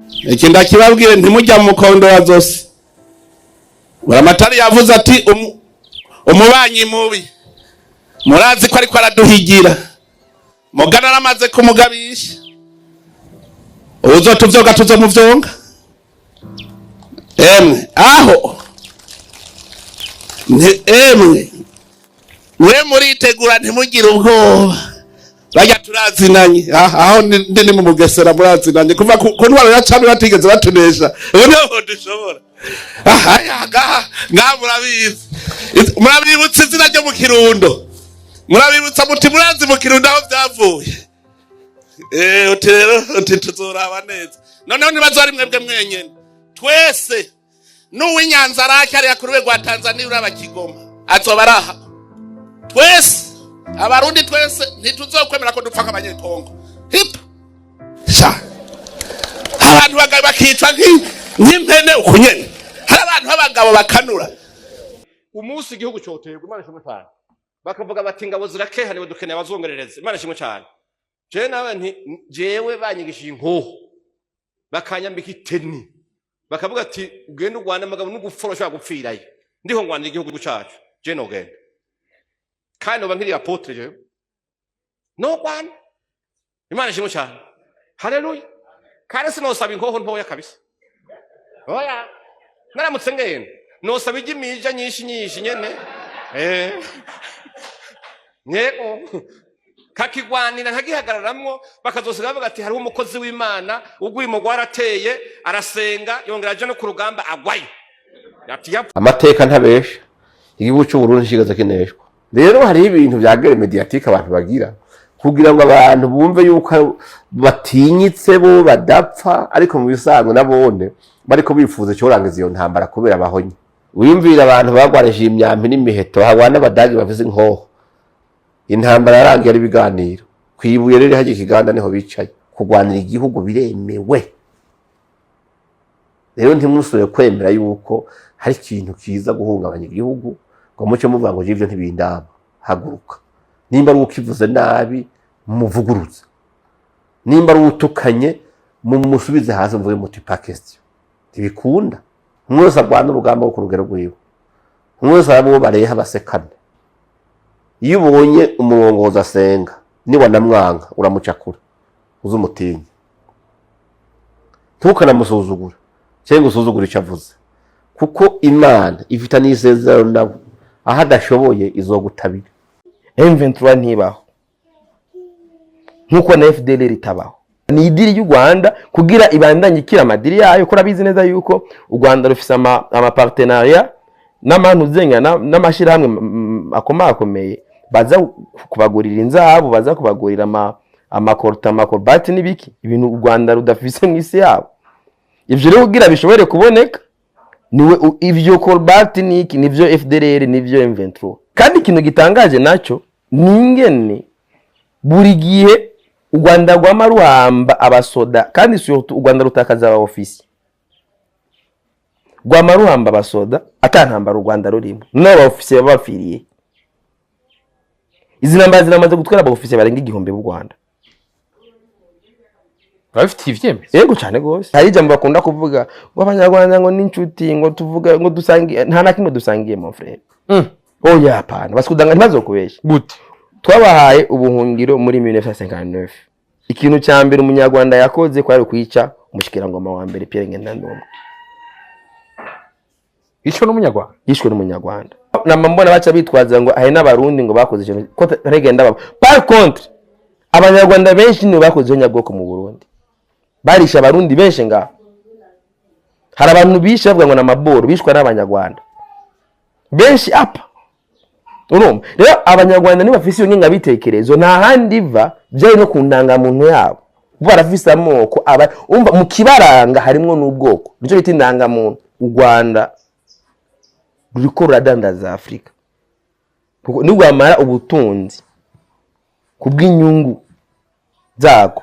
Iki ndakibabwire, ntimujya mu mukondo wa zose. Buramatari yavuze ati umubanyi mubi murazi ko ariko araduhigira, mugana aramaze kumugabisha, uzotuvyoga tuzomuvyonga. Emwe aho emwe mwe muritegura, ntimugire ubwoba, bajya turazinanye. Aho ndi ni mu Mugesera, murazinanye kuva ku ntwaro ya cami, batigeze batunesha, ubu niho dushobora. Aha ngaha ngaha murabizi. Murabibutsa izina ryo mu Kirundo, murabibutsa muti murazi mu Kirundo aho byavuye. Uti rero uti tuzoraba neza. Noneho ntibazo ari mwebwe mwenyene, twese n'uw'Inyanza Rake ariya ku rwego rwa Tanzania, uraba Kigoma, azoba araha. Twese Abarundi twese ntituzokwemera ko dupfa nk'Abanyekongo. Hipa sha, abantu bagabo bakicwa nk'impene uku nyene. Hari abantu b'abagabo bakanura. Umunsi igihugu cyoterwa, Imana ishimwe cyane, bakavuga bati ingabo zirakehaniwe, dukeneye abazongerereza, Imana ishimwe cyane. Jewe nawe nti jewe banyigishije inkoho, bakanyambika iteni, bakavuga ati ugende urwane amagabo n'ugupfa urashobora gupfirayo, ndiho ngwanira igihugu cacu, jewe nogenda kandi noba nkiri apôtre, jewe nogwana. Imana ishimwe cyane, haleluya. Kandi sinosaba inkoho ntoya kabisa, oya. Naramutse ngenda nosaba ijya nyinshi nyinshi nyene, yego, kakigwanira nkagihagararamwo, bakazosiga bavuga ati hariho umukozi w'Imana ugwimo rwarateye, arasenga, yongera aja no ku rugamba, agwayo. Ati Amateka ntabesha, igihugu cy'u Burundi kigeze kineshwa. Rero hariho ibintu vya guerre médiatique abantu bagira kugira ngo abantu bumve yuko batinyitse, bo badapfa, ariko mu bisanzwe nabone bariko bifuza icyorangiza iyo ntambara kubera bahonye. Wiyumvira abantu bagwanishije imyambi n'imiheto, hagwana n'Abadagi bafise inkoho, intambara yarangiye ari ibiganiro. Kwibuye rero hajya ikiganda, niho bicaye. Kurwanira igihugu biremewe. Rero ntimusubire kwemera yuko hari ikintu kiza guhungabanya igihugu ngo muce muvuga ngo ivyo ntibindaba. Haguruka, nimba ari ukivuze nabi muvuguruze, nimba ari utukanye mumusubize hasi, muvuge muti pas question, ntibikunda. Umwe wese arwana urugamba rwo ku rugero rwiwe, umwe wese araba uwo bareha basekane. Iyo ubonye umurongozi asenga, niba namwanga uramucakura, uze umutinye, ntukanamusuzugure cyangwa usuzugure icyo avuze, kuko Imana ifitanye isezerano nabo, aho adashoboye izogutabira. M23 ntibaho nkuko na FDLR itabaho. Ni i deal y'u Rwanda kugira ibandanye ikira ama deal yayo, ko urabizi neza yuko u Rwanda rufise ama partenariat n'amantu zenga n'amashirahamwe akomakomeye, baza kubagurira inzahabu, baza kubagurira ama coltan, ama cobalt n'ibiki, ibintu u Rwanda rudafise mu isi yabo. Ivyo rero kugira bishobore kuboneka, niwe ivyo cobalt niki, nivyo FDLR, nivyo M23. Kandi ikintu gitangaje naco ni ingene buri gihe u Rwanda rwama ruhamba abasoda, kandi surtout u Rwanda rutakaza aba officiers. Rwama ruhamba abasoda ata ntambara u Rwanda rurimo, n'abo ba officiers baba bapfiriye. Izi ntambara ziramaze gutwara aba officiers barenga 1000 b'u Rwanda. Babifitiye ivyemezo? Yego, cyane gose. Hari ijambo bakunda kuvuga ngo Abanyarwanda ngo n'inshuti, ngo tuvuga ngo dusangiye, nta na kimwe dusangiye, mon frère. Oya, hapana, basikudanga, ntibazokubesha. Gute? Twabahaye ubuhungiro muri 1959. Ikintu cya mbere Umunyarwanda yakoze kwari ukwica umushikirangoma wa mbere, Pierre Ngendandumwe. Ico n'Umunyarwanda? Yishwe n'Umunyarwanda. Nama mbona baca bitwaza ngo hari n'Abarundi ngo bakoze ikintu ko ntegenda baba. Par contre, Abanyarwanda benshi nibo bakoze nyabwoko mu Burundi, barishe Abarundi benshi ngaho. Hari abantu bishe bavuga ngo ni amaboro, bishwe n'Abanyarwanda benshi apa. Urumva rero, Abanyarwanda ntibafise iyo ngengabitekerezo, nta handi iva, byari no ku ndangamuntu yabo. Bo barafise amoko aba umva mu kibaranga harimwo n'ubwoko, nicyo bita indangamuntu. U Rwanda ruriko ruradandaza Afurika, kuko nirwamara ubutunzi kubw'inyungu zarwo.